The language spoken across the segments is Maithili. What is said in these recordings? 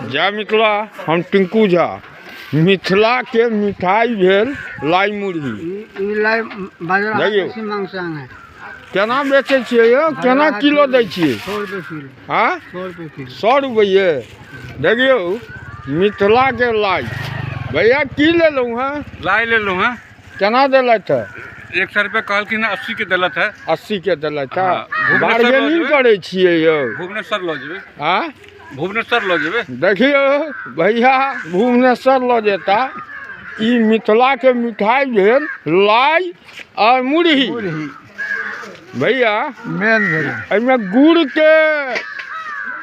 जय मिथिला। हम टिंकू झा। मिथिला के मिठाई भेल लाई मुरही। ई लाई बाजरा। देखियौ। बेसी मांग संग है। केना बेचै छियै यौ? केना किलो दै छियै? 100 रुपए किलो। हाँ? 100 रुपए किलो। 100 रुपैए। देखियौ मिथिला के लाई। भैया, की लेलहुँ हँ? लाई लेलहुँ हँ। केना देलथि है? 100 रुपये कहलखिन, 80 के देलत है। 80 के देलथि है? हाँ, भुवनेश्वर बार्गेनिंग लऽ जेबै। करै छियै यौ? भुवनेश्वर लऽ जेबै। आँ? भुवनेश्वर लऽ जेबै। देखियौ, भैया भुवनेश्वर लऽ जेता। ई मिथिलाके मिठाई भेल लाई आओर मुरही। भैया, मेन भेलै। एहिमे गुड़के,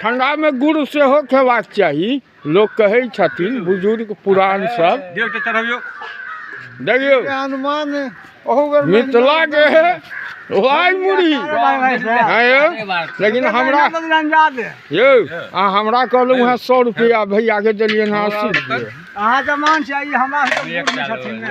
ठंडामे गुड़ सेहो खेबाक चाही, लोक कहै छथिन, बुजुर्ग पुरान सब। दियौ, एकटा चढ़बियौ। देखियौ। हनुमान ओहू। मिथिलाके लाई मुरही। हाँ यौ, लेकिन हमरा यौ, अहाँ हमरा कहलहुँ हँ 100 रुपैआ, भैयाके देलियनि हँ 80 रुपैआ। अहाँ जवान छै, ई हमरा सबके बूढ़ मे छथिन ने।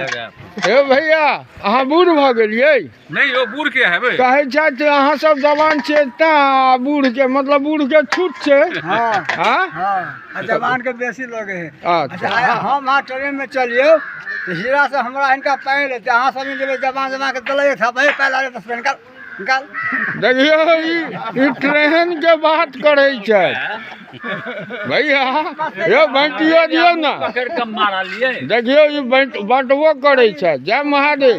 हे भैया, अहाँ बूढ़ भऽ गेलियै? नहि यौ, बूढ़ के हेबै? कहै छथि अहाँ सब जवान छियै तैं, आ बूढ़के मतलब बूढ़के छूट छै। हाँ। हाँ। हाँ, आ जवान के बेसी लगे है। अच्छा। अच्छा, आइ हम अहाँ ट्रेन में चलियौ तऽ हीरा से हमरा हिनका पानि लेतै। अहाँ सब जेबै, जवान जवान के दलै थपै पाइ लागै तऽ निकाल निकाल। देखियौ, ई ई ट्रेन के बात करै छै भैया। यौ, बाँटियो दियौ ने। पकड़ के मारलियै। देखियौ, ई बाँटबो करै छै। जय महादेव।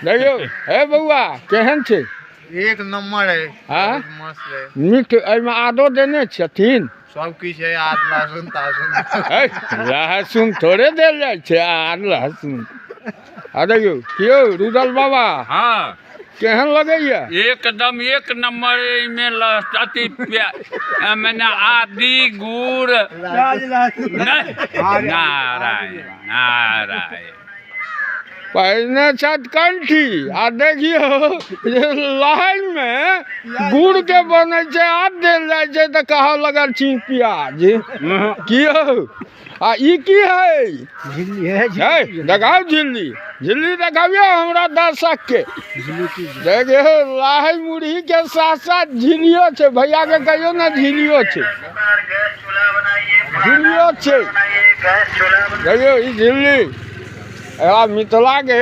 देखियौ, हे बौआ, केहन छै? एक नंबर है। हाँ? बहुत मस्त है। मीठ। एहिमे आदो देने छथिन? सब किछु है, आद लहसुन तासुन। है, लहसुन थोड़े देल जाइ छै आद लहसुन। आ देखियौ, कियौ रुदल बाबा? हाँ। केहन लगैया? एकदम एक नंबर। एहिमे अथी मने आदि गुड़ नहि। नारायण नारायण। पहिने छथि कंठी। आ देखियौ जे लाइनमे गुड़के बनै छै, आद देल जाइ छै, तऽ कहऽ लगल छी प्याज की यौ। आ ई की है? झिल्ली है। है, देखाउ झिल्ली, झिल्ली देखाबियौ हमरा दर्शकके। देखियौ, लाही मुरही के साथ साथ झिल्लियो छै। भैया के कहियौ ने, झिल्लियो छै, झिल्लियो छै। देखियौ, ई झिल्ली एकरा मिथिलाके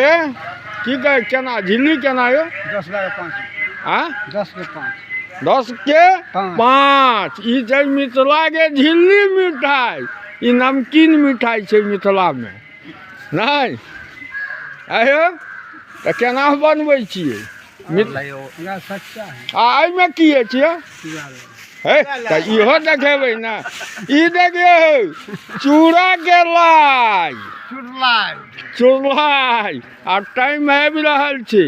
की कहै? केना झिल्ली, केना यौ? 10 के 5। आँ? 10 के 5। 10 के 5। 5। ई छै मिथिलाके झिल्ली मिठाई। ई नमकीन मिठाई छै मिथिलामे। नहि आयो तऽ केना बनबै छियै? एकरा सच्चा है। आ एहिमे की अछि यौ? हे, तऽ इहो देखेबै ने। ई देखियौ, चूड़ाके लाइ। चुरलाई। चूड़ाइ। आ टाइम आबि रहल छै।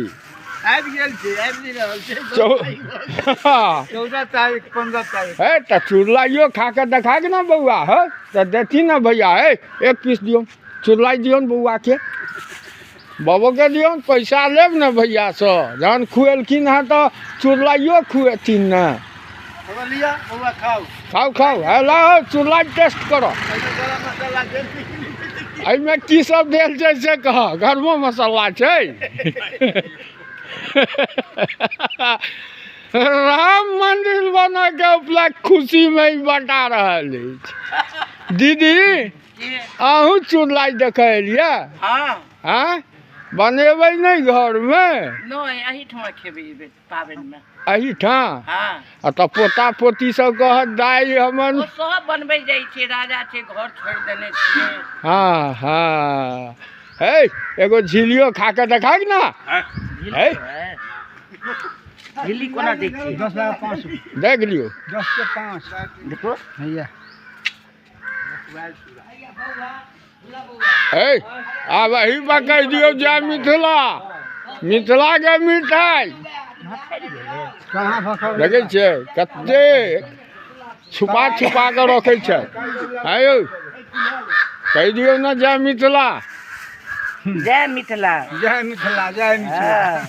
आबि गेल छै, आबि नहि रहल छै। 14 तारीख, 15 तारीख। हे, तऽ चुड़लाइयो खा कऽ देखा के ने बौआ। हे, तऽ देथिन ने भैया। हे, एक पीस दियौ, चुड़लाइ दियौ ने बौआके, बाबोके दियौ। पैसा लेब ने भैयासँ। जहन खुएलखिन हँ तऽ चुड़लाइयो खुएथिन ने। लिअ बौआ, खाउ। खाउ खाउ। हे लाओ, चुड़लाइ टेस्ट करो। एहिमे गरम मसाला देल। एहिमे की सब देल छै से कह। गरमो मसाला छै। राम मंदिर बनय के उपलक्ष्य खुशीमे ई बटा रहल अछि। दीदी, अहूँ चुड़लाइ देखै एलियै? हाँ। आँय, बनेबै नहि घरमे? नहि, एहिठमा खेबै एहि बेर पाबनिमे। एहिठाम? हाँ। आ तऽ पोता पोती सब कहत दाइ हमर। ओ सब बनबै जाइ छै। राजा छै, घर छोड़ि देने छियै। हाँ, हे, एगो झिलियो खा कऽ देखाक ने। झिल्ली है? झिल्ली कोना दै छियै? 10 के 5। देख लियौ। 10 के 5। देखो। भैया। हे, आब एही पर कहि दियौ जय मिथिला। मिथिलाके मिठाई। कहाँ भसौ? देखै छियै, कते छुपा छुपा कऽ रखै छै। आयौ, कहि दियौ ने जय मिथिला। जय मिथिला। जय मिथिला, जय मिथिला। हाँ।